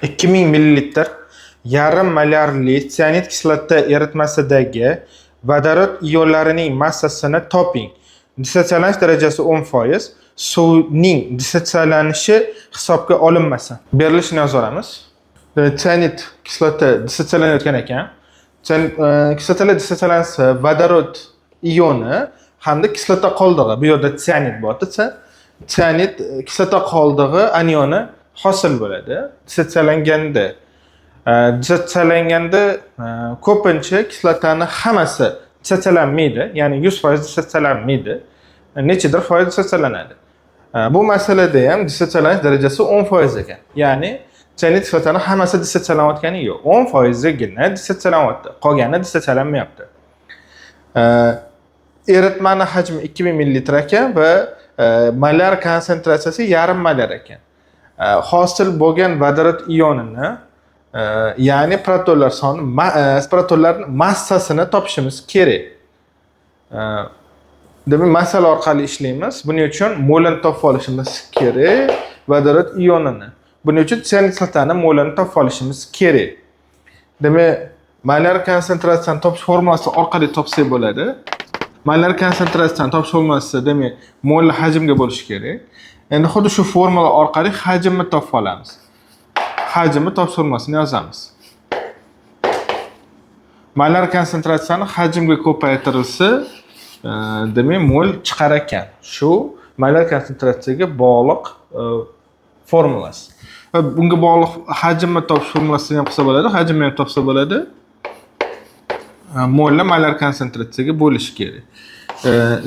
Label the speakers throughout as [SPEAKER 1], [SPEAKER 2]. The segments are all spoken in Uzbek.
[SPEAKER 1] 2000 millilitr yarim molyarli sianid kislota eritmasidagi vodorod ionlarining massasini toping. Dissotsialanish darajasi 10%, suvning dissotsialanishi hisobga olinmasin. Berilishini yozib olamiz. Sianid kislota dissotsialanayotgan ekan. Kislotalar dissotsialansa vodorod ioni hamda kislota qoldig'i, bu yerda sianid bor, sianid kislota qoldig'i anioni hosil bo'ladi dissotsialanganda. Dissotsialanganda ko'pincha kislotani hammasi dissotsialanmaydi, ya'ni 100% dissotsialanmaydi, nechadir foiz dissotsialanadi. Bu masalada ham dissotsialanish darajasi 10% ekan, ya'ni sianid kislotani hammasi dissotsialanayotgani yo'q, 10%igina dissotsialanyapti, qolgani dissotsialanmayapti. Eritmani hajmi 2000 millilitr ekan va molyar konsentratsiyasi yarim molyar ekan. Hosil bo'lgan vodorod ionini, ya'ni protonlar soni, protonlarning massasini topishimiz kerak. Demak, masala orqali ishlaymiz. Buning uchun molini topib olishimiz kerak vodorod ionini. Buning uchun sianid kislotani molini topib olishimiz kerak. Demak, molyar konsentratsiyani topish formulasi orqali topsak bo'ladi. Molyar konsentratsiyani topish formulasi, demak, mol hajmga bo'lishi kerak. Endi xuddi shu formula orqali hajmni topib olamiz. Hajmni topish formulasini yozamiz. Molyar konsentratsiyani hajmga ko'paytirilsa, demak, mol chiqar ekan. Shu molyar konsentratsiyaga bog'liq formulasi. Va bunga bog'liq hajmni topish formulasini ham qilsa bo'ladi, hajmni ham topsa bo'ladi. Molni molyar konsentratsiyaga bo'lishi kerak.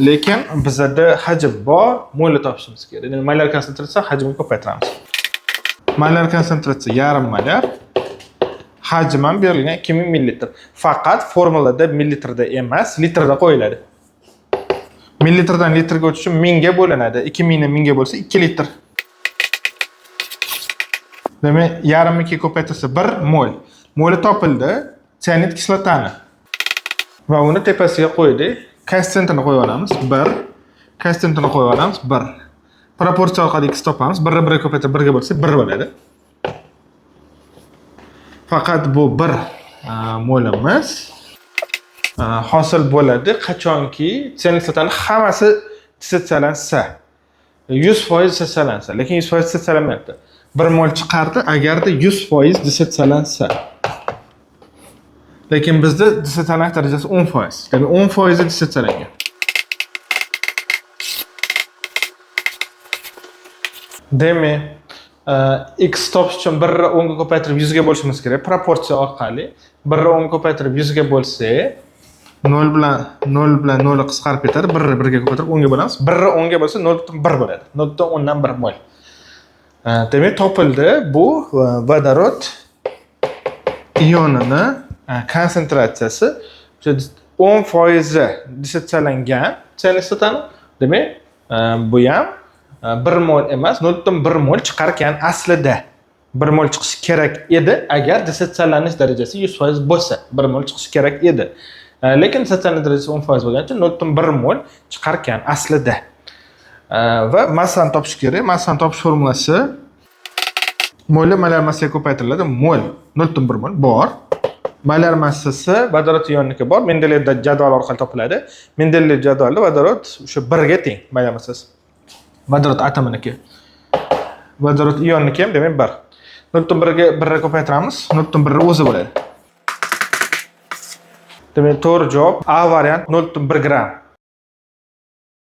[SPEAKER 1] Lekin bizada hajm bor, molni topishimiz kerak. Demak, molyar konsentratsiya hajmga ko'paytiramiz. Molyar konsentratsiya yarim molyar. Hajm ham berilgan 2000 millilitr. Faqat formulada millilitrda emas, litrda qo'yiladi. Millilitrdan litrga o'tish uchun 1000 ga bo'linadi. 2000 ni 1000 ga bo'lsa 2 litr. Demak, yarim ikki ko'paytirsa 1 mol. Moli topildi, sianid kislotani. Va uni tepasiga qo'ydik. Koeffitsiyentini qo'yib olamiz 1. Koeffitsiyentini qo'yib olamiz 1. Proporsiya orqali x topamiz. 1 ni 1 ga ko'paytirib 1 ga bo'lsa 1 bo'ladi. Faqat bu 1 molimiz hosil bo'ladi qachonki sianid kislotani hammasi dissotsialansa. 100% dissotsialansa, lekin 100% dissotsialanmayapti. 1 mol chiqardi agarda 100% dissotsialansa. Lekin bizda dissotsialanish darajasi 10%. Ya'ni 10% dissotsialangan. Demak, x topish uchun 1 ni 10 ga ko'paytirib 100 ga bo'lishimiz kerak. Proporsiya orqali 1 ni 10 ga ko'paytirib 100 ga bo'lsak, 0 bilan 0 bilan 0 qisqarib ketadi. 1 ni 1 ga ko'paytirib 10 ga bo'lamiz. 1 ni 10 ga bo'lsa 0.1 bo'ladi. 0.1 mol. Demak, topildi bu vodorod ionini konsentratsiyasi o'sha 10% dissotsialangan sianid kislotani. Demak, bu ham 1 mol emas, 0.1 mol chiqar ekan aslida. 1 mol chiqishi kerak edi agar dissotsialanish darajasi 100% bo'lsa, 1 mol chiqishi kerak edi. Lekin dissotsialanish darajasi 10% bo'lgani uchun 0.1 mol chiqar ekan aslida. Va massani topish kerak. Massani topish formulasi molni molyar massaga ko'paytiriladi. Mol 0.1 mol bor. Molyar massasi vodorod ioniki bor. Mendeleyev jadvali orqali topiladi. Mendeleyev jadvalida vodorod o'sha 1 ga teng molyar massasi. Vodorod atominiki. Vodorod ioniki ham demak 1. 0.1 ga 1 ga ko'paytiramiz. 0.1 o'zi bo'ladi. Demak, to'g'ri javob A variant 0.1 gramm.